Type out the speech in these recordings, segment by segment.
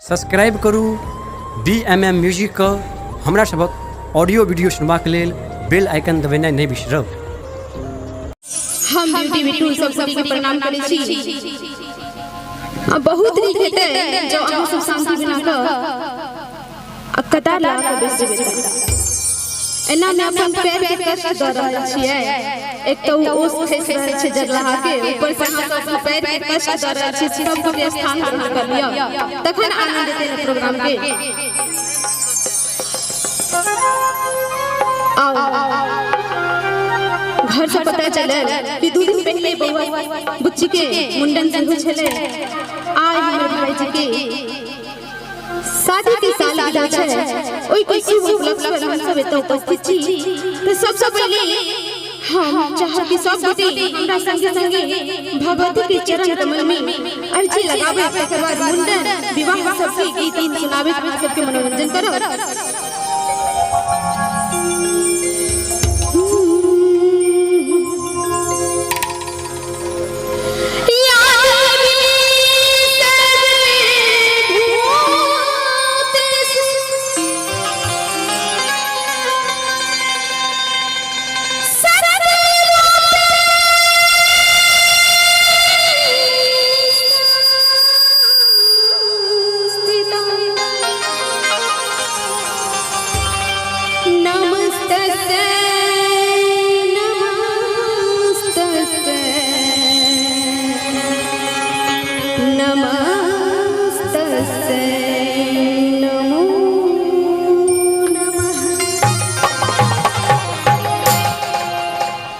Subscribe करू DMM music के हमरा सबक ऑडियो वीडियो सुनबाक लेल बेल आइकन दबेनाइ नहि बिसरब। हम ब्यूटी बिट्टू सब गोटी के प्रणाम करै छी। आ बहुत नीक हेतै जब अहाँ सब शांति बना कऽ आ कतार लगा कऽ बैस जेबै। एना मे अपन पैर के कष्ट दऽ रहल छियै। एक तऽ ओ ओस खसि रहल छै जरलाहा के, ऊपर से अहाँ सब अपन पैर के कष्ट दऽ रहल छियै। सब गोटे स्थान ग्रहण कऽ लिअ, तखन आनंद एतै ने प्रोग्राम के। आओ, घर से पता चलल कि 2 दिन पहले बउआ बुच्ची के मुंडन सेहो छलै। आइ हमर भाईजी के शादी के सालगिरह छै, ओहि के शुभ उपलक्ष्य पर हम सब एतऽ उपस्थित छी। तऽ सबसँ पहिले हम चाहब कि सब गोटे हमरा संगे संगे भगवती के चरण कमल में अर्जी लगाबे, तकर बाद मुंडन विवाह सबके गीत तीन सुनाबे, सबके मनोरंजन करब।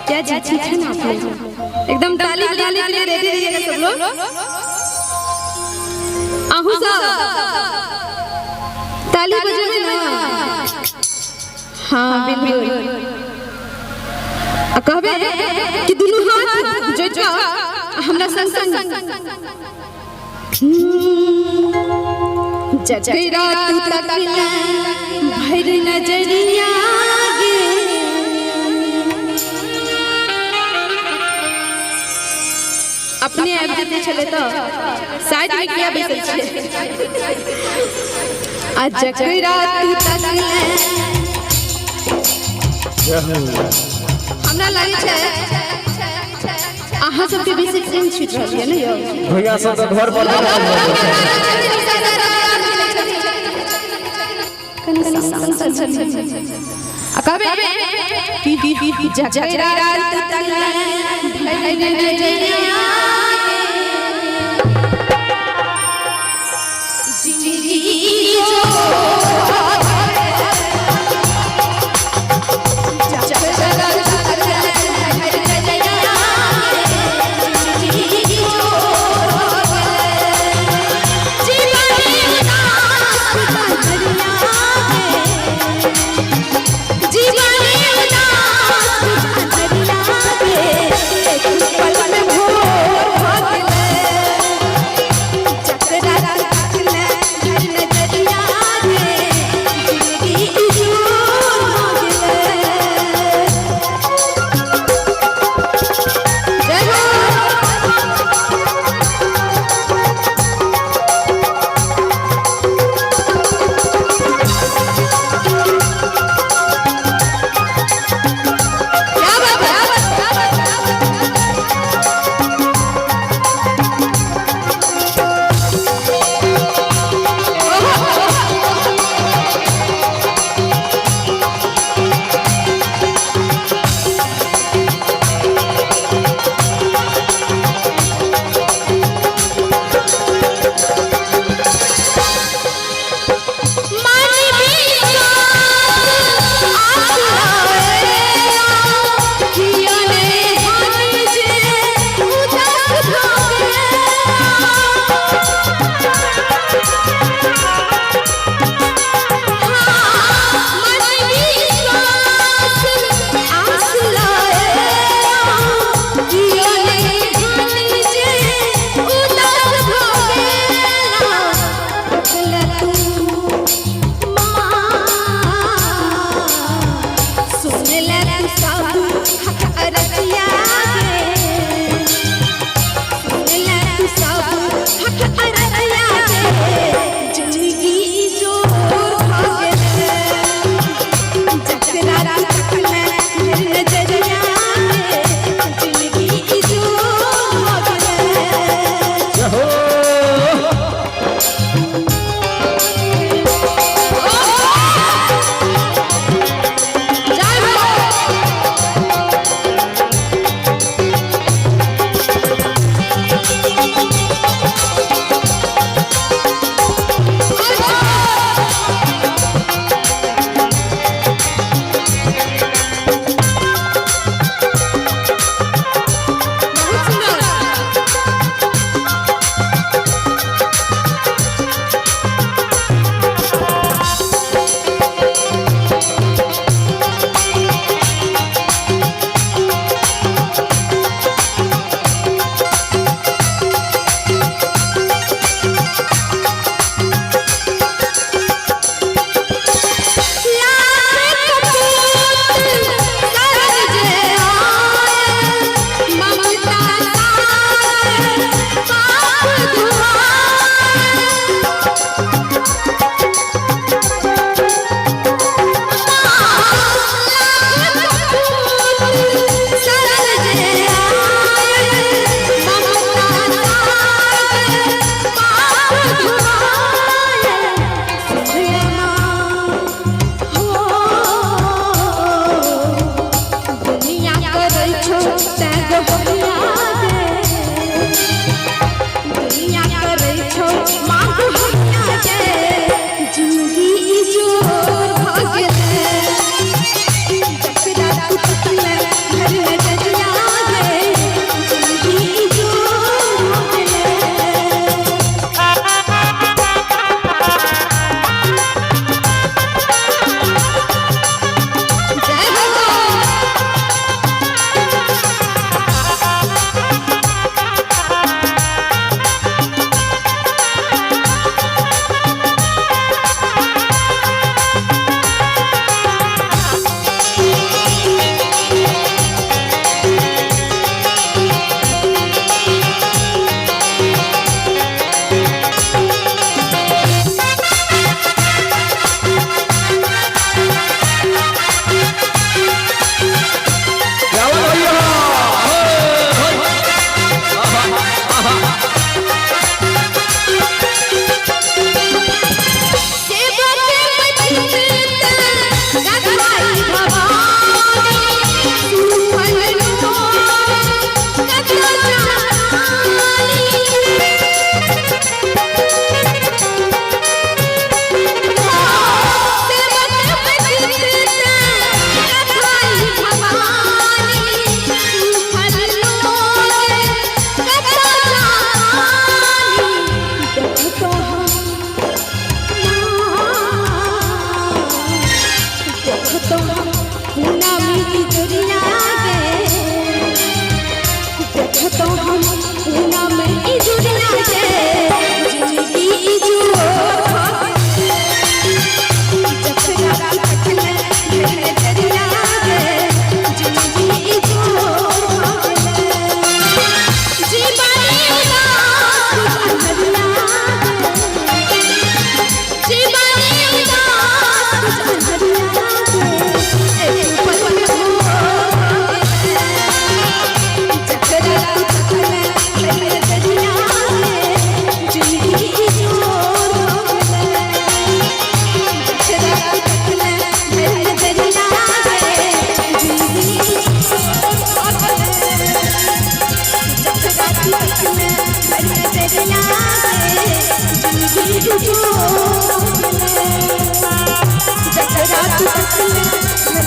क्या जी ठीक है ना आप लोग? एकदम ताली बजाने के लिए रेडी रहिएगा सब लोग। आहू सब ताली बजेबे ना? हाँ बिल्कुल। आ कहबे कि दुनू हाथ जोड़ कऽ हमरा संग संग जकरा तू तकला भरि नजरिया गे, अपने आबि जेते छलै तऽ साइड में किया बैसल छियै? आ जकरा तू तकला, हमरा लागै छै अहाँ सबके बेसी प्रेम छूटि रहल यऽ ने यौ? भैया सब तऽ घर पर आ कहबे कि जकरा तू तकला भरि नजरिया जिंदगी जो जिंदगी इजोर गेलै। जकरा तू तकले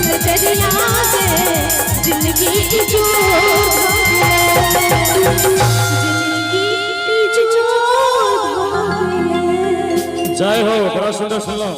नजरिया से जिंदगी इजोर गेलै, जिंदगी इजोर गेलै। जय हो, बड़ा सुंदर सुनलो।